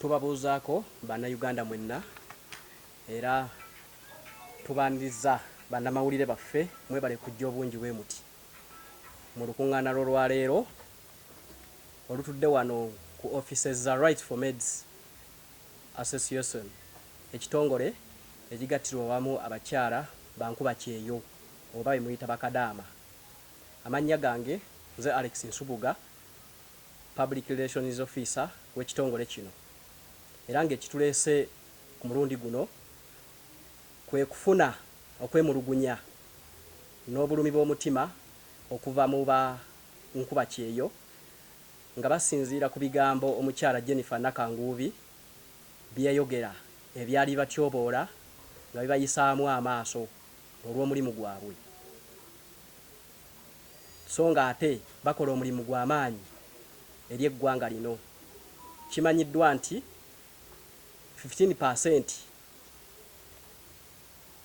Tubabuuzaako Bannayuganda mwenna era tubaaniriza bannamawulire baffe mwebale kujja obungi bwe muti mu lukuŋŋaana lw'olwaleero olutudde wano ku offices za Rights for Maids Association, ekitongole ekigattirwa wamu abakyala bankuba kyeyo oba be muyita bakadaama. Amannya gange nze Alex Nsubuga, Public Relations Officer w'ekitongole kino era ng'ekituleese ku mulundi guno kwe kufuna okwemulugunya n'obulumi bw'omutima okuva mu ba nkuba kyeyo nga basinziira ku bigambo omukyala Jennifer Nakanguubi byeyayogera ebyali bibatyoboola nga bibayisaamu amaaso olw'omulimu gwabwe. So nga ate bakola omulimu gwa maanyi eri eggwanga lino. Kimanyiddwa nti 15 per cent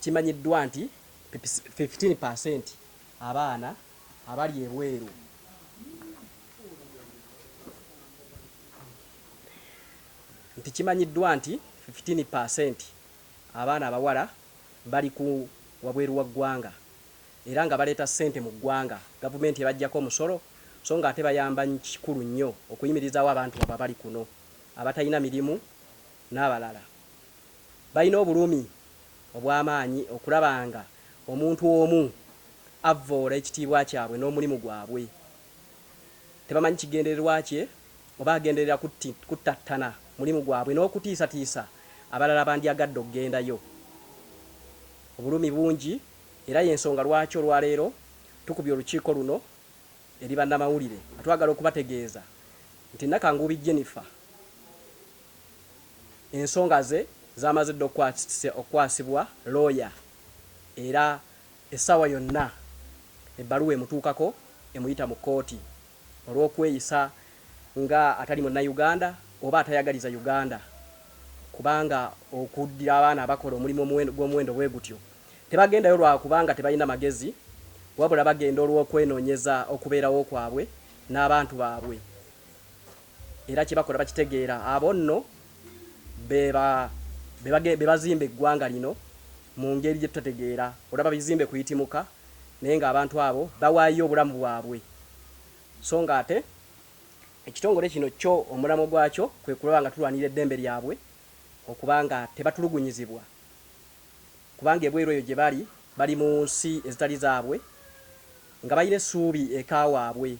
Kimanyiddwa nti 15% abaana abali ebweru nti kimanyiddwa nti 15% abaana abawala bali ku wabweru wa ggwanga era nga baleeta ssente mu ggwanga, gavumenti ebaggyako omusolo so nga ate bayamba kikulu nnyo okuyimirizaawo abantu baabwe abali kuno abatalina mirimu n'abalala. Balina obulumi obw'amaanyi okulaba nga omuntu omu avvoola ekitiibwa kyabwe n'omulimu gwabwe. Tebamanyi kigendererwa kye oba agenderera kuttattana mulimu gwabwe n'okutiisatiisa abalala abandyagadde okugendayo. Obulumi bungi era y'ensonga lwaki olwaleero tukubye olukiiko luno eri bannamawulire nga twagala okubategeeza nti Nakanguubi Jennifer Ensonga ze zaamaze dda okukwasibwa looya era essaawa yonna ebbaluwa emutuukako emuyita mu kkooti olw'okweyisa nga atali Munnayuganda oba atayagaliza Uganda kubanga okuddira abaana abakola omulimu gw'omuwendo bwe gutyo tebagendayo lwa kubanga tebalina magezi wabula bagenda olw'okwenoonyeza okubeerawo kwabwe n'abantu baabwe. Era kye bakola bakitegeera. Abo nno be ba, be bazimba eggwanga lino mu ngeri gye tutategeera. Olaba bizimbe kuyitimuka, naye nga abantu abo bawaayo obulamu bwabwe. So nga ate ekitongole kino kyo omulamwa gwakyo kwe kulaba nga tulwanirira eddembe lyabwe okuba nga tebatulugunyizibwa, kubanga ebweru eyo gye bali, bali mu nsi ezitali zaabwe, nga balina essuubi eka waabwe.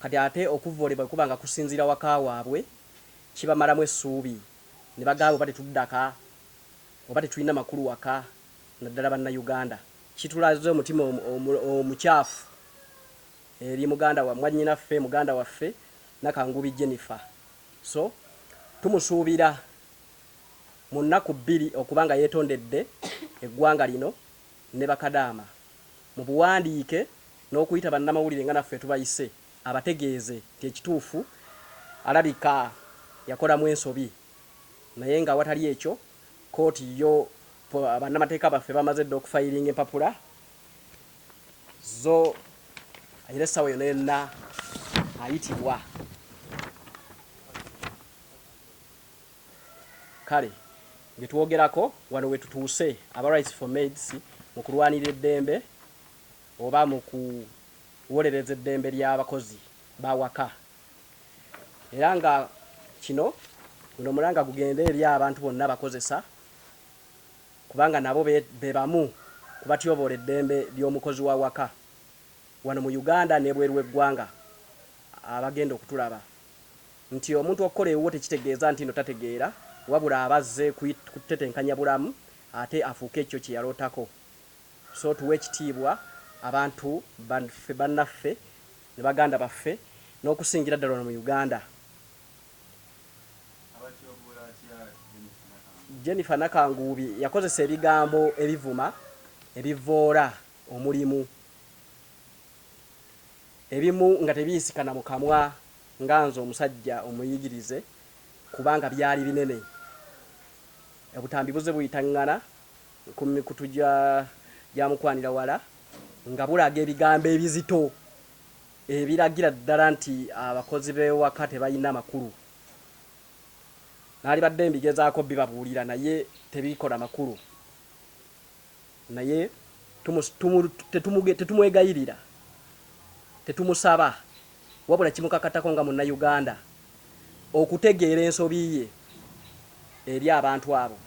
Kati ate okuvvoolebwa bwe kuba nga kusinziira waka waabwe, kibamalamu essuubi ne bagamba oba tetudda ka, oba tetulina makulu waka naddala Bannayuganda. Kitulaze omutima omukyafu eri muganda wa mwannyinaffe, muganda waffe Nakanguubi Jennifer. So tumusuubira mu nnaku bbiri okuba nga yeetondedde eggwanga lino ne bakadaama. Mu buwandiike n'okuyita bannamawulire nga naffe tubayise abategeeze nti ekituufu alabika yakolamu ensobi naye nga awatali ekyo kkooti yo bannamateeka baffe bamaze dda okufayiringa empapula zo era essaawa yonna yonna ayitibwa. Kale bye twogerako wano we tutuuse aba Rights for Maids mu kulwanirira eddembe oba mu kuwolereza eddembe ly'abakozi b'awaka era nga kino guno omulanga gugende eri abantu bonna abakozesa kubanga nabo be bamu ku batyoboola eddembe ly'omukozi w'awaka wano mu Uganda n'ebweru w'eggwanga abagenda okutulaba. Nti omuntu okukola ewuwo tekitegeeza ntino tategeera wabula aba azze kutetenkanya bulamu ate afuuke ekyo kyeyalootako. So tuwe ekitiibwa abantu baffe bannaffe ne baganda baffe n'okusingira ddala wano mu Uganda. Jennifer Nakanguubi yakozesa ebigambo ebivuma, ebivvoola omulimu, ebimu nga tebiyisikana mu kamwa nga nze omusajja omuyigirize kubanga byali binene. Obutambi buzze buyitang'ana ku mikutu gya gya mukwanira wala nga bulaga ebigambo ebizito ebiragira ddala nti abakozi b'ewaka tebalina makulu. Naalibadde mbigezaako bibabuulira naye tebikola makulu, naye tetumwegayirira, tetumusaba, wabula kimukakatako nga Munnayuganda okutegeera ensobi ye eri abantu abo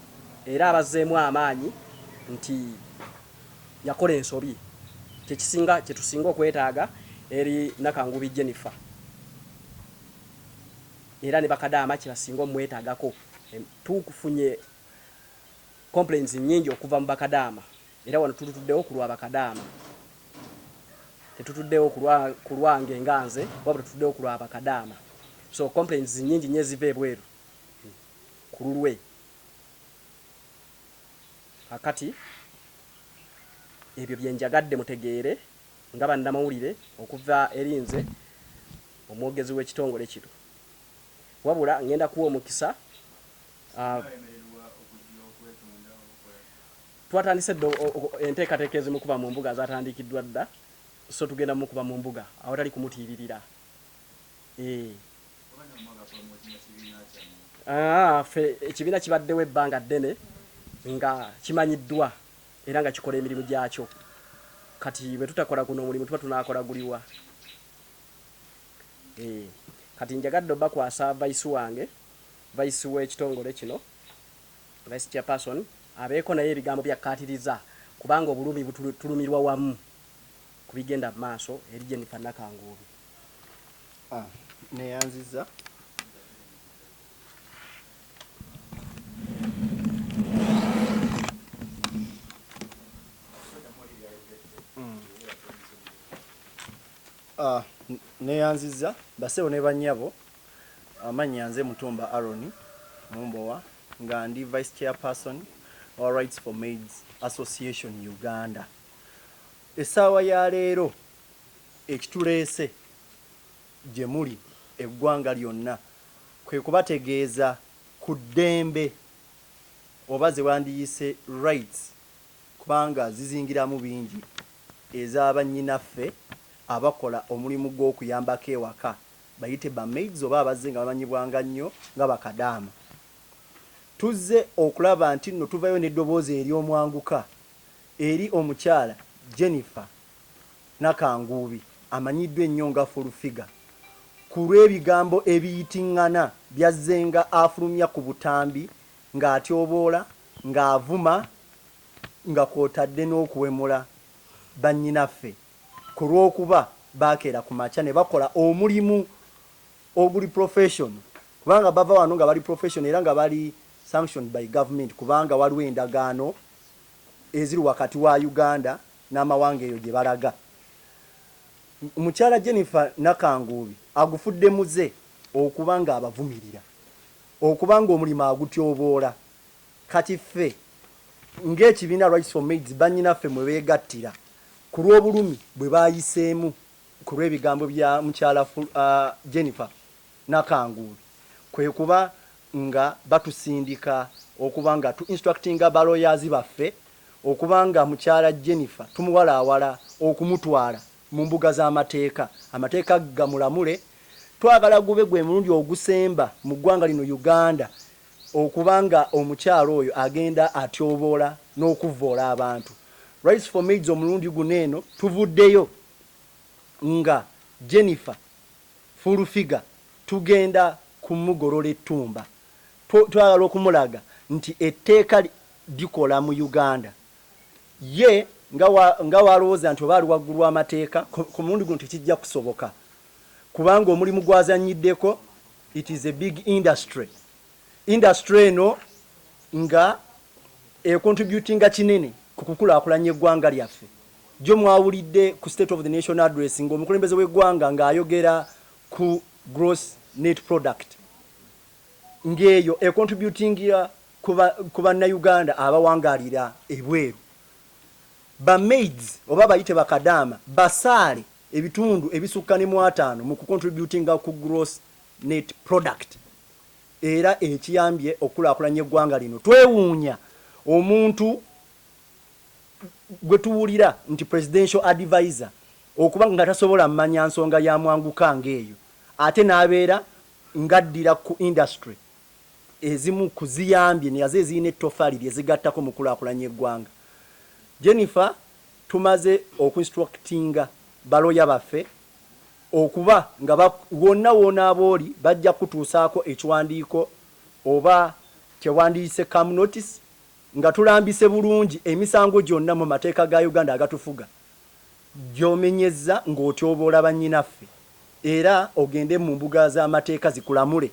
era abazzeemu amaanyi nti yakola ensobi. Kyekisinga kyetusinga okwetaaga eri Nakanguubi Jennifer era ne bakadaama kyebasinga omwetaagako. Tufunye complaints nnyingi okuva mu bakadaama era wano tulutuddewo ku lwa bakadaama. Tetutuddewo ku lwange nga nze wabula tutuddewo ku lwa bakadaama. So complaints nnyingi nnyo eziva ebweru ku lulwe. Kaakati ebyo bye njagadde mutegeere nga bannamawulire okuva eri nze omwogezi w'ekitongole kino. Wabula ngenda kuwa omukisa Twatandise dda enteekateeka ezimukuba mu mbuga zatandikiddwa dda, so tugenda mukuba mu mbuga awatali kumutiiririra. Eeh. Ffe ekibiina kibaddewo ebbanga ddene nga kimanyiddwa era nga kikola emirimu gyakyo. Kati bwe tutakola guno omulimu tuba tunaakola guliwa? Eeh. Kati njagadde obakwasa vice wange, vice w'ekitongole kino, Vice Chairperson, abeeko naye ebigambo by'akkaatiriza kubanga obulumi tulumirwa wamu ku bigenda mu maaso eri Jennifer Nakanguubi. Ah, neyanziza. Ah, neyanziza basebo ne bannyabo. Amannya nze Mutumba Aaron Mumbowa nga ndi Vice Chairperson wa Rights for Maids Association Uganda. Essaawa ya leero ekituleese gye muli eggwanga lyonna kwe kubategeeza ku ddembe oba ze wandiyise rights kubanga zizingiramu bingi eza bannyinaffe abakola omulimu gw'okuyambako ewaka bayite ba maids oba abazze nga bamanyibwanga nnyo nga bakadaama. Tuzze okulaba nti nno tuvayo n'eddoboozi ery'omwanguka eri omukyala Jennifer Nakanguubi amanyiddwa ennyo nga Full Figure ku lw'ebigambo ebiyiting'ana by'azzenga afulumya ku butambi ng'atyoboola, ng'avuma nga kw'otadde n'okuwemula bannyinaffe ku lw'okuba baakeera ku makya ne bakola omulimu oguli professional kubanga bava wano nga bali professional era nga bali sanctioned by government kubanga waliwo endagaano eziri wakati wa Uganda n'amawanga eyo gye balaga. Mukyala Jennifer Nakanguubi agufudde muze okuba ng'abavumirira, okuba ng'omulimu agutyoboola. Kati ffe ng'ekibiina Rights for Maids bannyinaffe mwe beegattira ku lw'obulumi bwe baayiseemu ku lw'ebigambo bya mukyala Jennifer Nakanguubi kwe kuba nga batusindika okuba nga tu instructinga ba lawyers baffe okuba nga mukyala Jennifer tumuwalaawala okumutwala mu mbuga z'amateeka, amateeka gamulamule. Twagala gube gwe mulundi ogusemba mu ggwanga lino Uganda okuba nga omukyala oyo agenda atyoboola n'okuvvoola abantu. Rights for Maids omulundi guno eno tuvuddeyo nga Jennifer Full Figure tugenda kumugolola ettumba. Twagala okumulaga nti etteeka likola mu Uganda. Ye nga w'alowooza nti oba ali waggulu w'amateeka, ku mulundi guno tekijja kusoboka kubanga omulimu gw'azannyiddeko it is a big industry. Industry eno nga econtributinga kinene ku kukulaakulanya eggwanga lyaffe. Jjo mwawulidde ku State of the Nation Address ng'omukulembeze w'eggwanga ng'ayogera ku Gross Net Product ng'eyo econtributingira ku Bannayuganda abawangaalira ebweru. Ba maids oba bayite bakadaama basaale ebitundu ebisukka ne mu ataano mu kucontributinga ku Gross Net Product era ekiyambye okukulaakulanya eggwanga lino. Twewuunya omuntu gwe tuwulira nti Presidential Advisor okuba nga tasobola manya nsonga ya mwanguka ng'eyo ate n'abeera ng'addira ku industry. ezimu ku ziyambye nazo ezirina ettofaali lye zigattako mu kulaakulanya eggwanga. Jennifer, tumaze okuinstructinga baloya baffe okuba nga wonna w'onaaba oli bajja kukutuusaako ekiwandiiko oba kyewandiyise come notice nga tulambise bulungi emisango gyonna mu mateeka ga Uganda agatufuga gy'omenyezza ng'otyoboola bannyinaffe era ogende mu mbuga z'amateeka zikulamule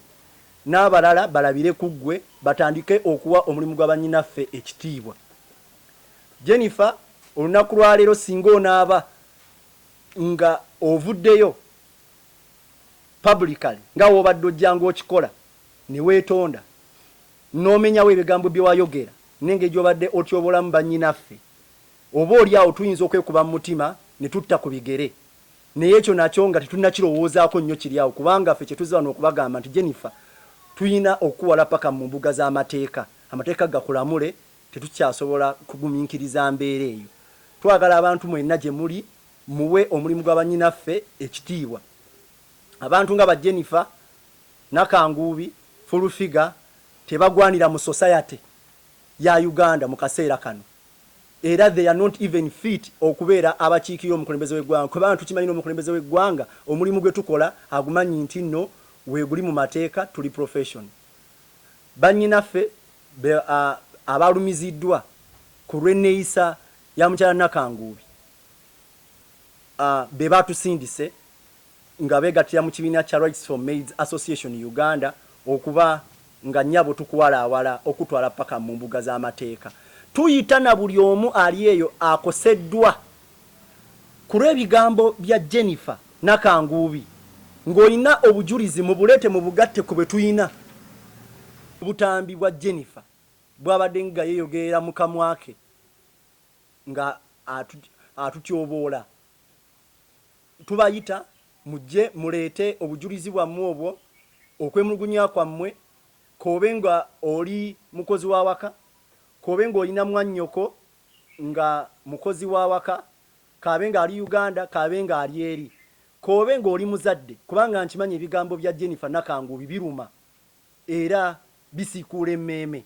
n'abalala balabire ku ggwe batandike okuwa omulimu gwa bannyinaffe ekitiibwa. Jennifer, olunaku lwa leero singa onaaba nga ovuddeyo publicly nga w'obadde ojja ng'okikola ne weetonda n'omenyawo ebigambo bye wayogera n'engeri gy'obadde otyobolamu bannyinaffe, oba oli awo tuyinza okwekuba mu mutima ne tutta ku bigere. Naye ekyo nakyo nga tetunnakirowoozaako nnyo kiri awo kubanga ffe kye tuzze wano okubagamba nti Jennifer tulina okukuwala ppaka mu mbuga z'amateeka, amateeka gakulamule, tetukyasobola kugumiikiriza mbeera eyo. Twagala abantu mwenna gye muli muwe omulimu gwa bannyinaffe ekitiibwa. Abantu nga ba Jennifer, Nakanguubi, Full Figure tebagwanira mu society ya Uganda mu kaseera kano era they are not even fit okubeera abakiikirira omukulembeze w'eggwanga kubanga tukimanyi n'omukulembeze w'eggwanga omulimu gwe tukola agumanyi nti nno weeguli mu mateeka tuli profession. Bannyinaffe abalumiziddwa ku lw'enneeyisa ya mukyala Nakanguubi be batusindise nga beegattira mu kibiina kya Rights for Maids Association Uganda okuba nga nnyabo tukuwalaawala okukutwala ppaka mu mbuga z'amateeka. Tuyita na buli omu ali eyo akoseddwa ku lw'ebigambo bya Jennifer Nakanguubi ng'olina obujulizi mubuleete mubugatte ku bwe tulina. Obutambi bwa Jennifer bwabadde nga yeeyogerera mu kamwa ke nga atutyoboola. Tubayita mujje muleete obujulizi bwammwe obwo, okwemulugunya kwammwe, k'obe nga oli mukozi w'awaka, k'obe ng'olina mwannyoko nga mukozi w'awaka, k'abe ng'ali Uganda, k'abe ng'ali eri, k'obe ng'oli muzadde, kubanga nkimanyi ebigambo bya Jennifer Nakanguubi biruma era bisiikuula emmeeme.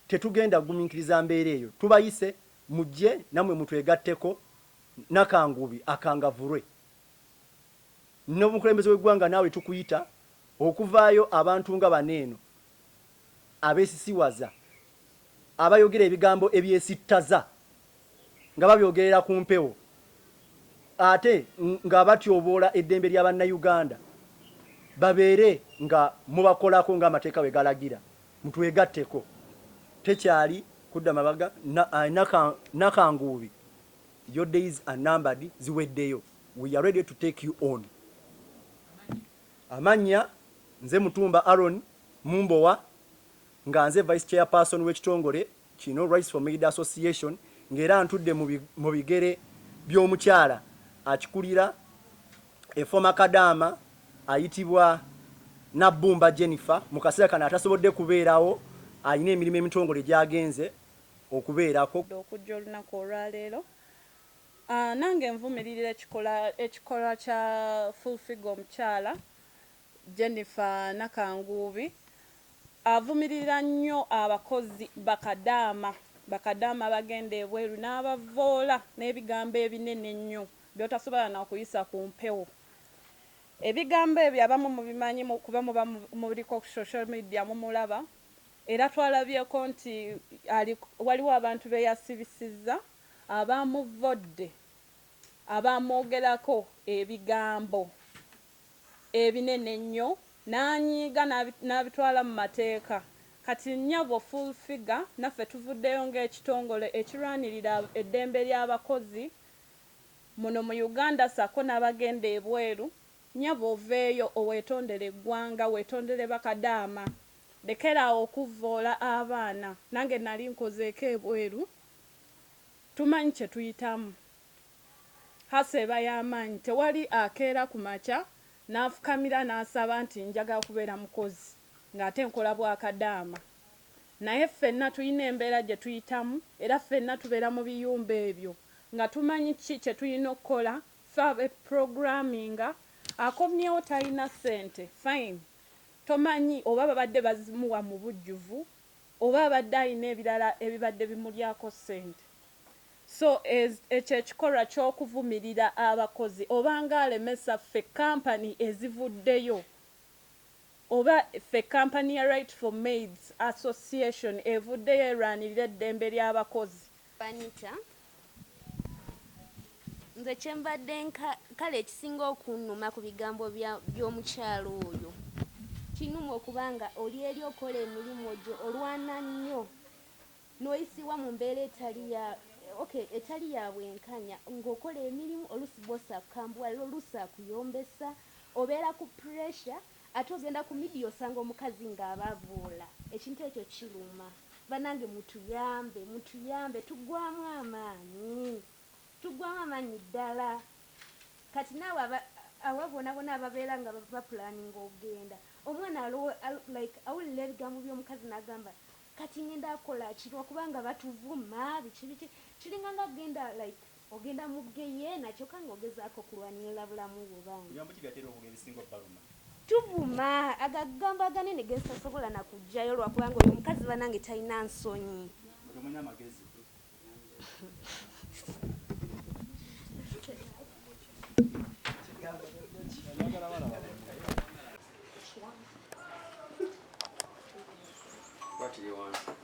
Tetugenda kugumiikiriza mbeera eyo. Tubayise mujje nammwe mutwegatteko Nakanguubi akangavvulwe. N'omukulembeze w'eggwanga naawe tukuyita okuvaayo abantu nga bano eno abeesisiwaza, abayogera ebigambo ebyesittaza nga babyogerera ku mpewo ate nga batyoboola eddembe lya Bannayuganda babeere nga mubakolako ng'amateeka bwe galagira. Mutwegatteko. Tekyali kudda mabaga. Nakanguubi your days are numbered, ziweddeyo. We are ready to take you on. Amannya nze Mutumba Aaron Mumbowa nga nze Vice Chairperson w'ekitongole kino Rights for Maid Association ng'era ntudde mu bigere by'omukyala akikulira e former Kadaama ayitibwa Nabbumba Jennifer mu kaseera kano atasobodde kubeerawo alina emirimu emitongole gy'agenze okubeerako. Okujja olunaku olwaleero nange nvumiririra ekikolwa kya Full Figure omukyala Jennifer Nakanguubi avumirira nnyo abakozi bakadaama, bakadaama abagenda ebweru n'abavvoola n'ebigambo ebinene ennyo by'otasobola na kuyisa ku mpewo. Ebigambo ebyo abamu mubimanyi kuba muba muliko ku social media mumulaba era twalabyeko nti waliwo abantu be yasibisizza abamuvvodde, abamwogerako ebigambo ebinene ennyo n'anyiiga n'abitwala mu mateeka. Kati nnyabo Full Figure naffe tuvuddeyo ng'ekitongole ekirwanirira eddembe ly'abakozi muno mu Uganda ssaako n'abagenda ebweru, nnyabo oveeyo owetondere eggwanga, weetondere bakadaama, lekera awo okuvvoola abaana. Nange nali nkozeeko ebweru tumanyi kye tuyitamu. Hustle eba ya maanyi. Tewali akeera ku makya n'afukamira n'asaba nti njagala kubeera mukozi ng'ate nkola bwa kadaama. Naye ffenna tulina embeera gye tuyitamu era ffenna tubeera mu biyumba ebyo nga tumanyi ki kye tulina okukola. Ffe abe programminga akomyewo talina ssente, fine. Tomanyi oba babadde bazimuwa mu bujjuvu oba abadde alina ebirala ebibadde bimulyako ssente. So ekyo ekikolwa ky'okuvumirira abakozi obanga alemesa ffe kampani ezivuddeyo oba ffe kampani ya Right for Maids Association evuddeyo erwanirira eddembe ly'abakozi. Anita, nze kyembadde kale ekisinga okunnuma ku bigambo by'omukyalo oyo, kinuma okubanga oli eri okola emirimu gyo, olwana nnyo n'oyisibwa mu mbeera etali ya okay, etali ya bwenkanya, ng'okola emirimu, oluusi bosi akukambuwalira, oluusi akuyombesa, obeera ku pressure, ate ogenda ku media osanga omukazi ng'abavuula. Ekintu ekyo kiruma. Banange mutuyambe, mutuyambe, tuggwamu amaanyi, tuggwamu amaanyi ddala. Kati naawe abo bona bona ababeera nga bapulaninga okugenda, omwana like awulira ebigambo by'omukazi n'agamba kati ngenda akola ki, lwakubanga batuvuma biki biki, kiringa nga genda like ogenda mu geyeena kyokka ng'ogezaako okulwanirira bulamu bwo. Bange Bigambo ki byatera okwogera ebisinga obbaluma? Tuvuma agagambo aganene gensasobola nakuggyayo lwakubanga oyo omukazi banange talina nsonyi. Omanyi amagezi. Kwatire wansi.